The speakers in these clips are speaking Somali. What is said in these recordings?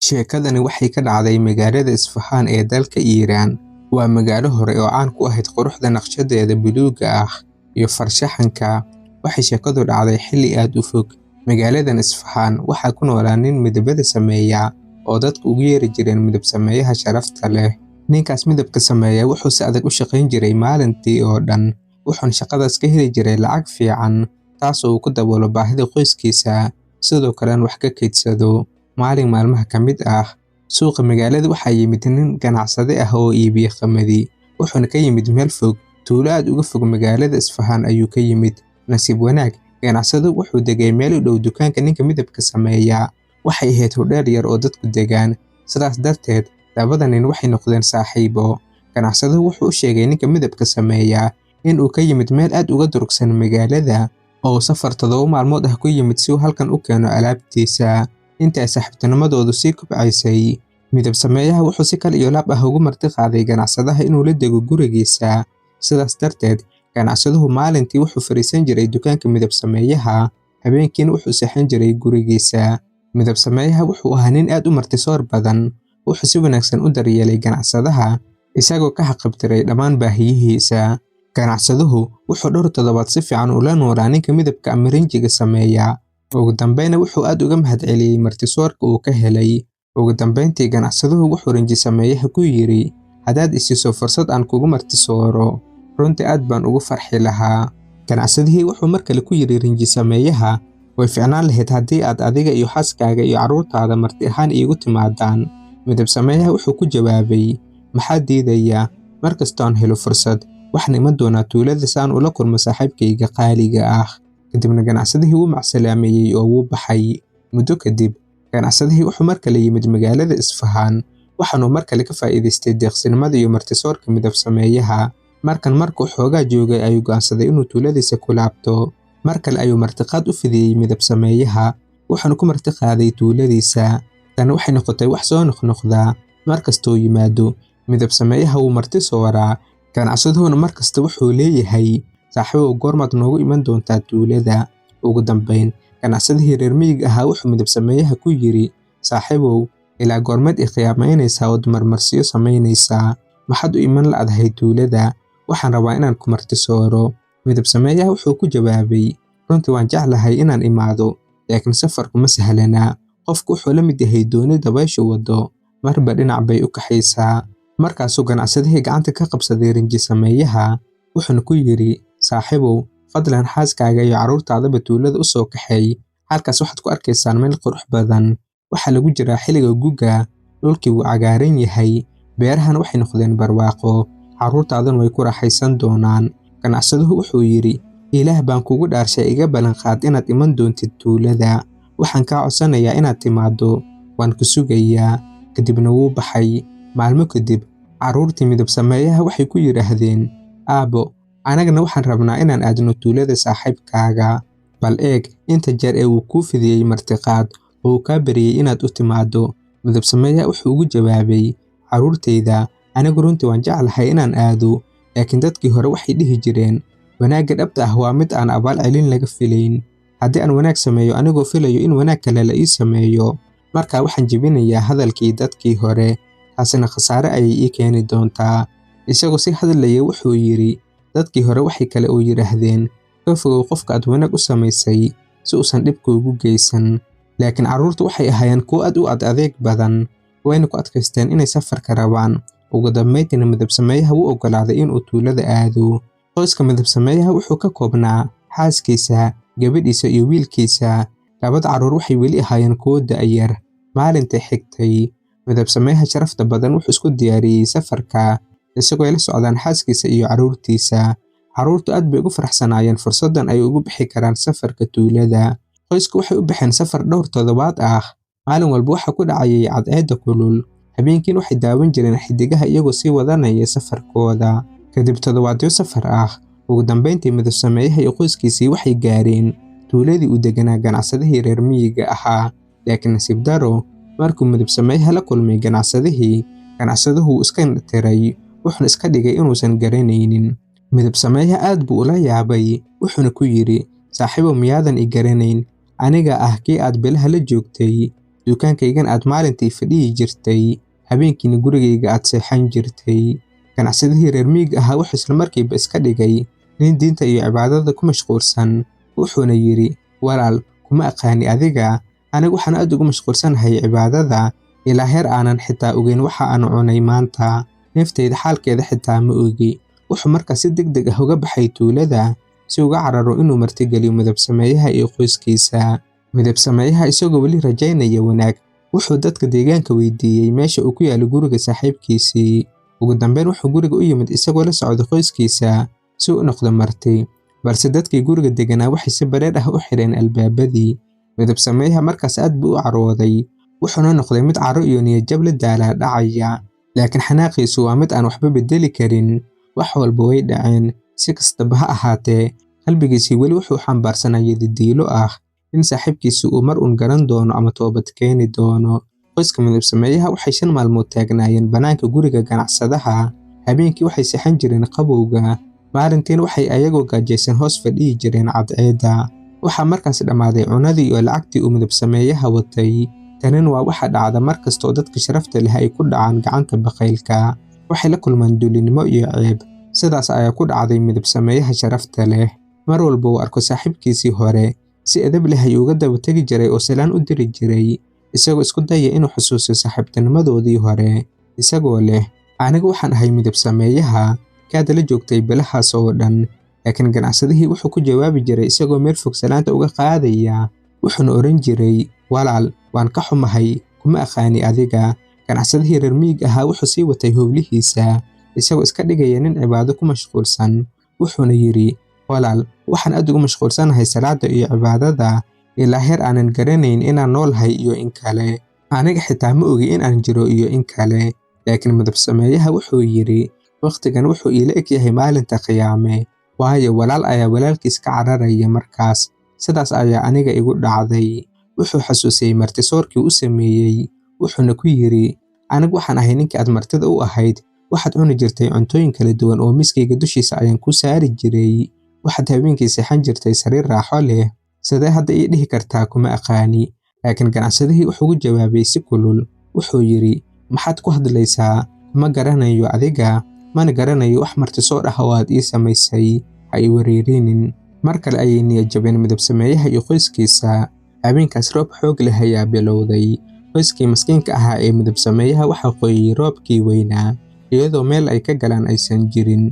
Sheekadani waxay ka dhacday magaalada Isfahan ee dalka Iiraan. Waa magaalo hore oo caan ku ahayd quruxda naqshadeeda buluugga ah iyo farshaxanka. Waxay sheekadu dhacday xilli aad u fog. Magaaladan Isfahan waxaa ku noolaa nin midabada sameeya oo dadku ugu yeeri jireen midab sameeyaha sharafta leh. Ninkaas midabka sameeya wuxuu si adag u shaqayn jiray maalintii oo dhan, wuxuuna shaqadaas ka heli jiray lacag fiican, taas oo uu ku daboolo baahida qoyskiisa, sidoo kalena wax ka kaydsado. Maalin maalmaha ka mid ah, suuqa magaalada waxaa yimid nin ganacsade ah oo iibiya qamadi, wuxuuna ka yimid meel fog, tuulo aad uga fog magaalada Isfahan ayuu ka yimid. Nasiib wanaag, ganacsadu wuxuu degay meel u dhow dukaanka ninka midabka sameeya. Waxay ahayd hodheel yar oo dadku degaan, sidaas darteed labada nin waxay noqdeen saaxiibo. Ganacsaduhu wuxuu u sheegay ninka midabka sameeya in uu ka yimid meel aad uga durugsan magaalada oo safar 7 maalmood ah ku yimid si uu halkan u keeno alaabtiisa. Inta ay saaxiibtinimadoodu sii kobcaysay, midab sameeyaha wuxuu si kal iyo laab ah ugu marti qaaday ganacsadaha inuu la dego gurigiisa. Sidaas darteed, ganacsaduhu maalintii wuxuu fariisan jiray dukaanka midab sameeyaha, habeenkiina wuxuu seexan jiray gurigiisa. Midab sameeyaha wuxuu ahaa nin aad u martisoor badan, wuxuu si wanaagsan u daryeelay ganacsadaha, isagoo ka haqabtiray dhammaan baahiyihiisa. Ganacsaduhu wuxuu dhowr toddobaad si fiican ula noolaa ninka midabka ama rinjiga sameeya. Ugu dambeynna wuxuu aad uga mahadceliyey martisoorka uu ka helay. Ugu dambeyntii ganacsaduhu wuxuu rinji sameeyaha ku yidhi, "Haddaad i siiso fursad aan kugu martisooro, runtii aad baan ugu farxi lahaa." Ganacsadihii wuxuu mar kale ku yidhi rinji sameeyaha, "Way fiicnaan lahayd haddii aad adiga iyo xaaskaaga iyo carruurtaada marti ahaan iigu timaadaan." Midab sameeyaha wuxuu ku jawaabay, "Maxaa diidaya? Mar kastoo aan helo fursad, waxaan iman doonaa tuulada si aan ula kulmo saaxiibkayga qaaliga ah." Kadibna ganacsadihii wuu macsalaameeyey oo wuu baxay. Muddo kadib, ganacsadihii wuxuu mar kale yimid magaalada Isfahan, waxaanuu mar kale ka faa'iidaystay deeqsinimada iyo martisoorka midab sameeyaha. Markan markuu xoogaa joogay ayuu go'aansaday inuu tuuladiisa ku laabto. Mar kale ayuu martiqaad u fidiyey midab sameeyaha, wuxuuna ku martiqaaday tuuladiisa. Tani waxay noqotay wax soo noqnoqda. Mar kastuu yimaado, midab sameeyaha wuu marti sooraa. Ganacsaduhuna mar kasta wuxuu leeyahay, "Saaxiibow, goormaad noogu iman doontaa tuulada?" Ugu dambeyn, ganacsadihii reer miyiga ahaa wuxuu midab sameeyaha ku yidhi, "Saaxiibow, ilaa goormeed i khiyaamaynaysaa ood marmarsiyo samaynaysaa? Maxaad u iman la'dahay tuulada? Waxaan rabaa inaan ku martisooro." Midab sameeyaha wuxuu ku jawaabay, "Runtii waan jeclahay inaan imaado, laakiin safarku ma sahlana. Qofku wuxuu la mid yahay dooni dabayshu wado, marba dhinac bay u kaxaysaa." Markaasuu ganacsadihii gacanta ka qabsaday rinji sameeyaha, wuxuuna ku yidhi, "Saaxiibow, fadlan xaaskaaga iyo carruurtaadaba tuulada u soo kaxeey. Halkaas waxaad ku arkaysaan meel qurux badan. Waxaa lagu jiraa xilliga guga, dhulkii wuu cagaaran yahay, beerahana waxay noqdeen barwaaqo, carruurtaaduna way ku raaxaysan doonaan." Ganacsaduhu wuxuu yidhi, "Ilaah baan kugu dhaarshay, iga ballan qaad inaad iman doontid tuulada. Waxaan kaa codsanayaa inaad timaaddo, waan ku sugayaa." Kadibna wuu baxay. Maalmo kadib, carruurtii midab sameeyaha waxay ku yidhaahdeen, "Aabbo, anagana waxaan rabnaa inaan aadno tuulada saaxiibkaaga. Bal eeg inta jeer ee uu kuu fidiyey martiqaad oo uu kaa baryey inaad u timaaddo." Midab sameeyaha wuxuu ugu jawaabay, "Carruurtayda, anigu runtii waan jeclahay inaan aado, laakiin dadkii hore waxay dhihi jireen, wanaagga dhabta ah waa mid aan abaal celin laga filayn. Haddii aan wanaag sameeyo anigoo filayo in wanaag kale la ii sameeyo, markaa waxaan jebinayaa hadalkii dadkii hore, taasina khasaare ayay ii keeni doontaa." Isagoo si hadlaya wuxuu yidhi, "Dadkii hore waxay kale oo yidhaahdeen, ka fogow qofka aad wanaag u samaysay si uusan dhib kuugu geysan." Laakiin carruurtu waxay ahaayeen kuwo aad u ad adeeg badan, wayna ku adkaysteen inay safarka rabaan. Ugu dambeyntiina midab sameeyaha wuu oggolaaday inuu tuulada aado. Qoyska midab sameeyaha wuxuu ka koobnaa xaaskiisa, gabadhiisa iyo wiilkiisa. Labada carruur waxay weli ahaayeen kuwo da'yar. Maalintii xigtay, midab sameeyaha sharafta badan wuxuu isku diyaariyey safarka, isagoo ay la socdaan xaaskiisa iyo carruurtiisa. Carruurtu aad bay ugu faraxsanaayeen fursaddan ay ugu bixi karaan safarka tuulada. Qoysku waxay u baxeen safar dhowr toddobaad ah. Maalin walba waxaa ku dhacayay cadceedda kulul. Habeenkiina waxay daawan jireen xiddigaha iyagoo sii wadanaya safarkooda. Kadib toddobaadyo safar ah, ugu dambeyntii midab sameeyaha iyo qoyskiisii waxay gaareen tuuladii uu deganaa ganacsadihii reer miyiga ahaa. Laakiin nasiib daro, markuu midab sameeyaha la kulmay ganacsadihii, ganacsaduhu wuu iska indhatiray, wuxuuna iska dhigay inuusan garanaynin. Midab sameeyaha aad buu ula yaabay, wuxuuna ku yidhi, "Saaxiibow, miyaadan i garanayn? Aniga ah kii aad bilaha la joogtay." Dukaankaygan aad maalintii fadhiyi jirtay, habeenkiina gurigayga aad seexan jirtay. Ganacsadihii reer miyiga ahaa wuxuu isla markiiba iska dhigay nin diinta iyo cibaadada ku mashquulsan, wuxuuna yidhi, walaal, kuma aqaani adiga, anigu waxaan aad ugu mashquulsanahay cibaadada, ilaa heer aanan xitaa ogeyn waxa aan cunay maanta, neeftayda xaalkeeda xitaa ma ogi. Wuxuu markaas si degdeg ah uga baxay tuulada si uga cararo inuu martigeliyo midab-sameeyaha iyo qoyskiisa. Midab-sameeyaha isagoo weli rajaynaya wanaag, wuxuu dadka deegaanka weydiiyey meesha uu ku yaalo guriga saaxiibkiisii. Ugu dambeyn wuxuu guriga u yimid isagoo la socda qoyskiisa si uu u noqdo marti, balse dadkii guriga deganaa waxay si bareer ah u xireen albaabadii. Midab-sameeyaha markaas aad buu u carooday, wuxuuna noqday mid caro iyo niyad-jab la daalaa dhacaya. Laakiin xanaaqiisu waa mid aan waxba bedeli karin, wax walba way dhaceen. Si kastaba ha ahaatee, qalbigiisii weli wuxuu xambaarsanaa yadidiilo ah in saaxiibkiisu uu mar uun garan doono ama toobad keeni doono. Qoyska midab-sameeyaha waxay 5 maalmood taagnaayeen bannaanka guriga ganacsadaha. Habeenkii waxay seexan jireen qabowga, maalintiina waxay ayagoo gaajaysan hoos fadhiyi jireen cadceedda. Waxaa markaas dhammaaday cunadii iyo lacagtii uu midab-sameeyaha watay. Tanin waa waxa dhacda mar kasta oo dadka sharafta leh ay ku dhacaan gacanta baqaylka. Waxay la kulmaan dulinimo iyo ceeb. Sidaas ayaa ku dhacday midab-sameeyaha sharafta leh. Mar walba uu arko saaxiibkiisii hore, si edeb leh ayuu uga daba tegi jiray oo salaan u diri jiray, isagoo isku daya inuu xusuusiyo saaxiibtinimadoodii hore, isagoo leh, anigu waxaan ahay midab-sameeyaha, kaad la joogtay bilahaas oo dhan. Laakiin ganacsadihii wuxuu ku jawaabi jiray isagoo meel fog salaanta uga qaadaya, wuxuuna oran jiray, walaal, waan ka xumahay, kuma aqaani adiga. Ganacsadihii reer miyiga ahaa wuxuu sii watay howlihiisa, isagoo iska dhigaya nin cibaado ku mashquulsan, wuxuuna yidhi, walaal, waxaan aad ugu mashquulsanahay salaada iyo cibaadada, ilaa heer aanan garanayn inaan noolahay iyo in kale. Aniga xitaa ma ogi in aan jiro iyo in kale. Laakiin midab-sameeyaha wuxuu yidhi, waqtigan wuxuu iila eg yahay maalinta qiyaame, waayo walaal ayaa walaalkiis ka cararaya markaas. Sidaas ayaa aniga igu dhacday. Wuxuu xasuusiyey martisoorkii u sameeyey, wuxuuna ku yidhi, anigu waxaan ahay ninkii aad martida u ahayd, waxaad cuni jirtay cuntooyin kala duwan oo miiskayga dushiisa ayaan ku saari jiray, waxaad habeenkii seexan jirtay sariir raaxo leh, sidee hadda ii dhihi kartaa kuma aqaani. Laakiin ganacsadihii wuxuu ugu jawaabay si kulul, wuxuu yidhi, maxaad ku hadlaysaa? Ma garanayo adiga, mana garanayo wax martisoor ah oo aad ii samaysay, ha ii wareerinin. Mar kale ayay niyad jabeen midab-sameeyaha iyo qoyskiisa. Habeenkaas roob xoog leh ayaa bilowday. Qoyskii maskiinka ahaa ee midab-sameeyaha waxaa qoyay roobkii weynaa, iyadoo meel ay ka galaan aysan jirin.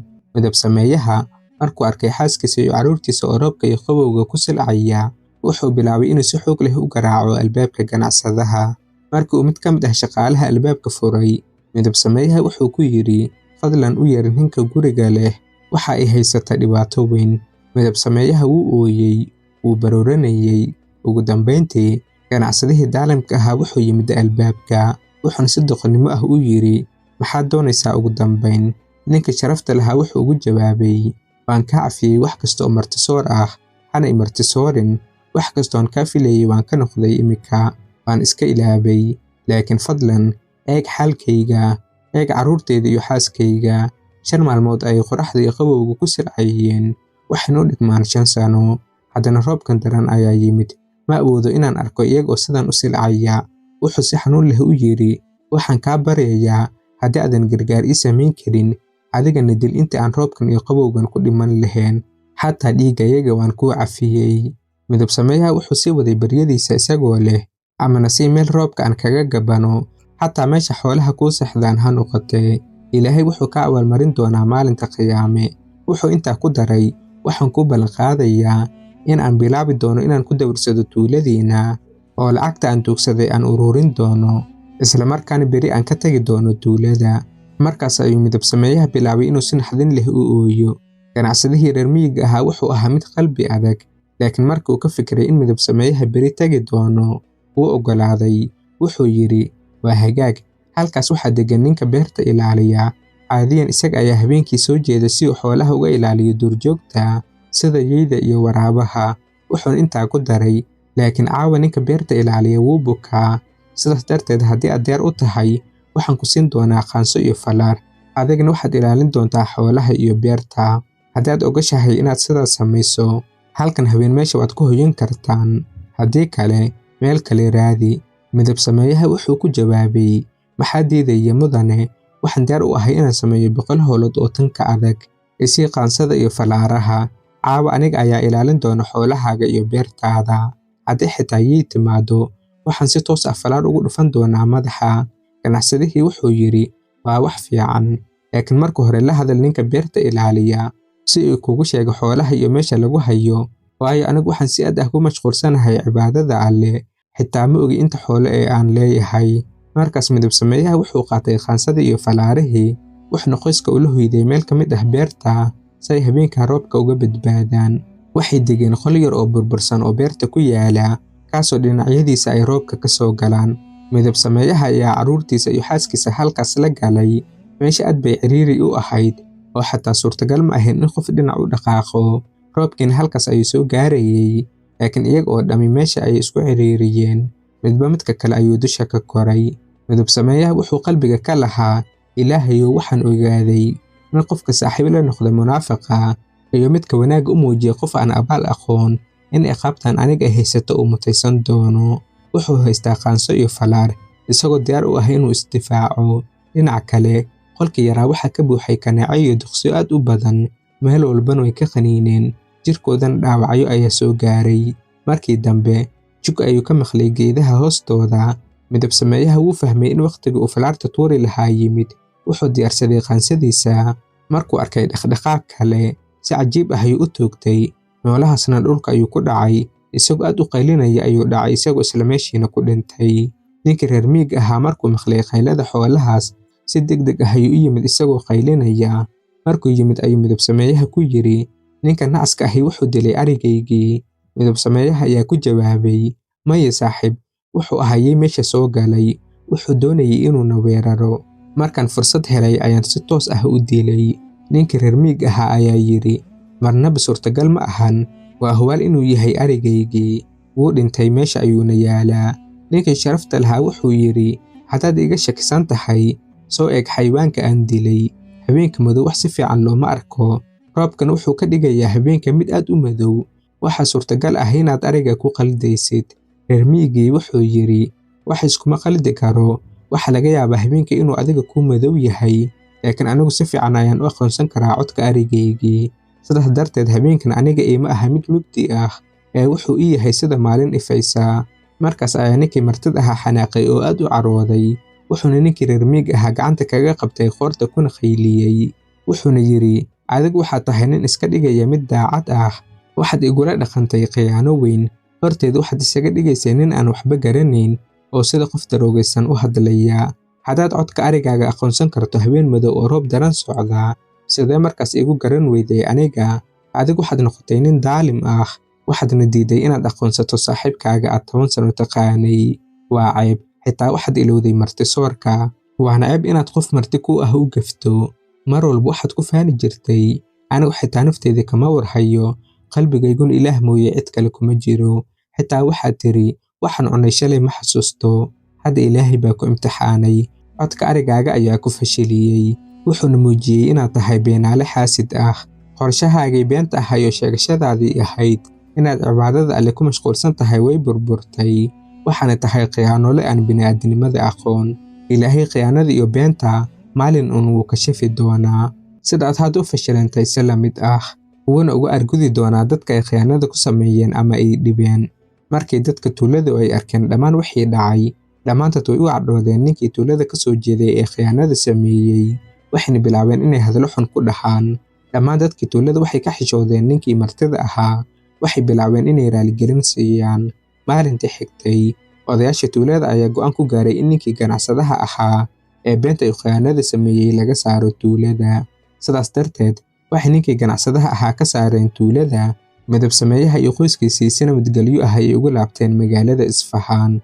Midab-sameeyaha markuu arkay xaaskiisa iyo carruurtiisa oo roobka iyo qabowga ku silcaya, wuxuu bilaabay inuu si xoog leh u garaaco albaabka ganacsadaha. Markii uu mid ka mid ah shaqaalaha albaabka furay, midab-sameeyaha wuxuu ku yidhi, fadlan u yeer ninka guriga leh, waxa ay haysataa dhibaato weyn. Midab-sameeyaha wuu ooyey, wuu barooranayay. Ugu dambeyntii, ganacsadihii daalimka ahaa wuxuu yimid albaabka, wuxuuna si doqonnimo ah u yidhi, maxaad doonaysaa ugu dambeyn? Ninka sharafta lahaa wuxuu ugu jawaabay, waan kaa cafiyey wax kasta oo martisoor ah, hana i martisoorin, wax kasta oon kaa filayay waan ka noqday imika, waan iska ilaabay. Laakiin fadlan, eeg xaalkayga, eeg carruurtayda iyo xaaskayga. 5 maalmood ayay qorraxda iyo qabowga ku silcayeen, waxayna u dhigmaan 5 sano. Haddana roobkan daran ayaa yimid, ma awoodo inaan arko iyagoo sidan u silcaya. Wuxuu si xanuun leh u yidhi, waxaan kaa baryayaa, haddii aadan gargaar ii samayn karin, adigana dil inta aan roobkan iyo qabowgan ku dhiman lahayn, xataa dhiiggayaga waan kuu cafiyey. Midab-sameeyaha wuxuu sii waday baryadiisa isagoo leh, amana si meel roobka aan kaga gabano, xataa meesha xoolaha kuu seexdaan ha noqotee, Ilaahay wuxuu ka abaalmarin doonaa maalinta qiyaame. Wuxuu intaa ku daray, waxaan kuu ballan qaadayaa in aan bilaabi doono inaan ku dawarsado tuuladiina, oo lacagta aan tuugsaday aan ururin doono, isla markaana beri aan ka tagi doono tuulada. Markaas ayuu midab-sameeyaha bilaabay inuu si naxdin leh u ooyo. Ganacsadihii reer miyiga ahaa wuxuu ahaa mid qalbi adag, laakiin markii uu ka fikiray in midab-sameeyaha beri tagi doono, wuu oggolaaday. Wuxuu yidhi, waa hagaag, halkaas waxaa degan ninka beerta ilaaliya. Caadiyan isaga ayaa habeenkii soo jeeda si uu xoolaha uga ilaaliyo duurjoogta, sida yeyda iyo waraabaha. Wuxuuna intaa ku daray, laakiin caawa ninka beerta ilaaliya wuu bukaa. Sidaas darteed haddii aad diyaar u tahay, waxaan ku siin doonaa qaanso iyo falaar. Adigna waxaad ilaalin doontaa xoolaha iyo beerta. Haddii aad ogashahay inaad sidaas samayso, halkan habeen meesha waad ku hoyan kartaan. Haddii kale, meel kale raadi. Midab sameeyaha wuxuu ku jawaabay, "Maxaa diidaya mudane? Waxaan diyaar u ahay inaan sameeyo 100 howlood oo tan ka adag. Isii qaansada iyo falaaraha. Caawa aniga ayaa ilaalin doona xoolahaaga iyo beertaada. Haddii xitaa yay timaado, waxaan si toos ah falaar ugu dhufan doonaa madaxa." Ganacsadihii wuxuu yidhi, "Waa wax fiican, laakiin marka hore la hadal ninka beerta ilaaliya si uu kugu sheego xoolaha iyo meesha lagu hayo, waayo anigu waxaan si aad ah ku mashquulsanahay cibaadada Alle, xitaa ma ogi inta xoolo ee aan leeyahay." Markaas midab sameeyaha wuxuu qaatay qaansadii iyo falaarihii, wuxuuna qoyska ula hoyday meel ka mid ah beerta si ay habeenka roobka uga badbaadaan. Waxay degeen qol yar oo burbursan oo beerta ku yaala, kaasoo dhinacyadiisa ay roobka ka soo galaan. Midab sameeyaha ayaa carruurtiisa iyo xaaskiisa halkaas la galay. Meesha aad bay ciriiri u ahayd, oo xataa suurtagal ma ahayn in qof dhinac u dhaqaaqo. Roobkiina halkaas ayuu soo gaarayay, laakiin iyaga oo dhammi meesha ayay isku ciriiriyeen. Midba midka kale ayuu dusha ka koray. Midab sameeyaha wuxuu qalbiga ka lahaa, "Ilaahayow, waxaan ogaaday in qofka saaxiib la noqda munaafiqa iyo midka wanaagga u muujiya qof aan abaal aqoon, in ciqaabtan aniga ay haysato uu mutaysan doono." Wuxuu haystaa qaanso iyo falaar, isagoo diyaar u ah inuu isdifaaco. Dhinaca kale, qolkii yaraa waxaa ka buuxay kaneeco iyo duqsiyo aad u badan, meel walbana way ka qaniineen, jirkoodana dhaawacyo ayaa soo gaaray. Markii dambe, jug ayuu ka maqlay geedaha hoostooda. Midab sameeyaha wuu fahmay in waqtigii uu falaarta tuuri lahaa yimid. Wuxuu diyaarsaday qaansadiisa. Markuu arkay dhaqdhaqaaq kale, si cajiib ah ayuu u toogtay. Noolahaasna dhulka ayuu ku dhacay, isagoo aad u qaylinaya ayuu dhacay, isagoo isla meeshiina ku dhintay. Ninkii reer miyiga ahaa markuu maqlay qaylada xoolahaas, si degdeg ah ayuu u yimid isagoo qaylinaya. Markuu yimid ayuu midab sameeyaha ku yidhi, "Ninka nacaska ahi wuxuu dilay arigaygii." Midab sameeyaha ayaa ku jawaabay, "Maya saaxiib, wuxuu ahayay meesha soo galay, wuxuu doonayay inuuna weeraro. Markaan fursad helay ayaan si toos ah u dilay." Ninkii reer miyiga ahaa ayaa yidhi, "Marnaba suurtagal ma ahan, waa hubaal inuu yahay arigaygii. Wuu dhintay, meesha ayuuna yaalaa." Ninkii sharafta lahaa wuxuu yidhi, "Haddaad iga shakisan tahay, soo eeg xayawaanka aan dilay. Habeenka madow wax si fiican looma arko. Roobkan wuxuu ka dhigayaa habeenka mid aad u madow. Waxaa suurtagal ah inaad ariga ku qaldaysid." Reer miyigii wuxuu yidhi, "Wax iskuma qaldi karo. Waxaa laga yaabaa habeenka inuu adiga kuu madow yahay, laakiin anigu si fiican ayaan u aqoonsan karaa codka arigaygii. Sidaas darteed habeenkan aniga iima aha mid mugdi ah, ee wuxuu ii yahay sida maalin ifaysa." Markaas ayaa ninkii martida ahaa xanaaqay oo aad u carooday. Wuxuuna ninkii reer miyiga ahaa gacanta kaga qabtay qoorta kuna qayliyey. Wuxuuna yidhi, "Adigu waxaad tahay nin iska dhigaya mid daacad ah. Waxaad igula dhaqantay khiyaano weyn. Horteed waxaad isaga dhigaysay nin aan waxba garanayn oo sida qof daroogaysan u hadlaya. Haddaad codka arigaaga aqoonsan karto habeen madow oo roob daran socda, sidee markaas igu garan weyday aniga? Adigu waxaad noqotay nin daalim ah, waxaadna diiday inaad aqoonsato saaxiibkaaga aad 10 sano taqaanay. Waa ceeb, xitaa waxaad ilowday martisoorka. Waana ceeb inaad qof marti ku ah u gafto. Mar walba waxaad ku faani jirtay, anigu xitaa nafteyda kama warhayo, qalbigayguna Ilaah mooye cid kale kuma jiro. Xitaa waxaad tiri, waxaan cunay shalay ma xasuusto. Hadda Ilaahay baa ku imtixaanay, codka arigaaga ayaa ku fashiliyey. Wuxuuna muujiyey inaad tahay beenaale xaasid ah. Qorshahaagii beenta ahaa iyo sheegashadaadii ahayd inaad cibaadada Alle ku mashquulsan tahay way burburtay. Waxaana tahay khiyaanole aan bini'aadanimada aqoon. Ilaahay khiyaanada iyo beenta maalin uun wuu kashafi doonaa. Sida aad hadda u fashilantay si la mid ah, wuuna uga argudi doonaa dadka ay khiyaanada ku sameeyeen ama ay dhibeen." Markii dadka tuuladu ay arkeen dhammaan wixii dhacay, dhammaantood way u cadhoodeen ninkii tuulada ka soo jeeday ee khiyaanada sameeyey. Waxayna bilaabeen inay hadallo xun ku dhahaan. Dhammaan dadkii tuulada waxay ka xishoodeen ninkii martida ahaa. Waxay bilaabeen inay raaligelin siiyaan. Maalintii xigtay, odayaasha tuulada ayaa go'aan ku gaaray in ninkii ganacsadaha ahaa ee beenta iyo khiyaanada sameeyey laga saaro tuulada. Sidaas darteed, waxay ninkii ganacsadaha ahaa ka saareen tuulada. Midab sameeyaha iyo qoyskiisii si nabadgelyo ah ayay ugu laabteen magaalada Isfahaan.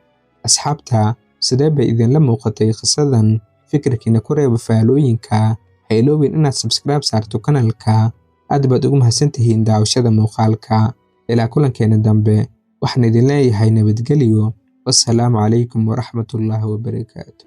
Asxaabta, sidee bay idinla muuqatay qisadan? Fikirkiina ku reeba faalooyinka. Ha iloobin inaad subscribe saarto kanalka. Aad baad ugu mahadsantihiin daawashada muuqaalka. Ilaa kulankeena dambe, waxaan idin leeyahay nabadgelyo. Wassalaamu calaykum waraxmatullaahi wabarakaatu.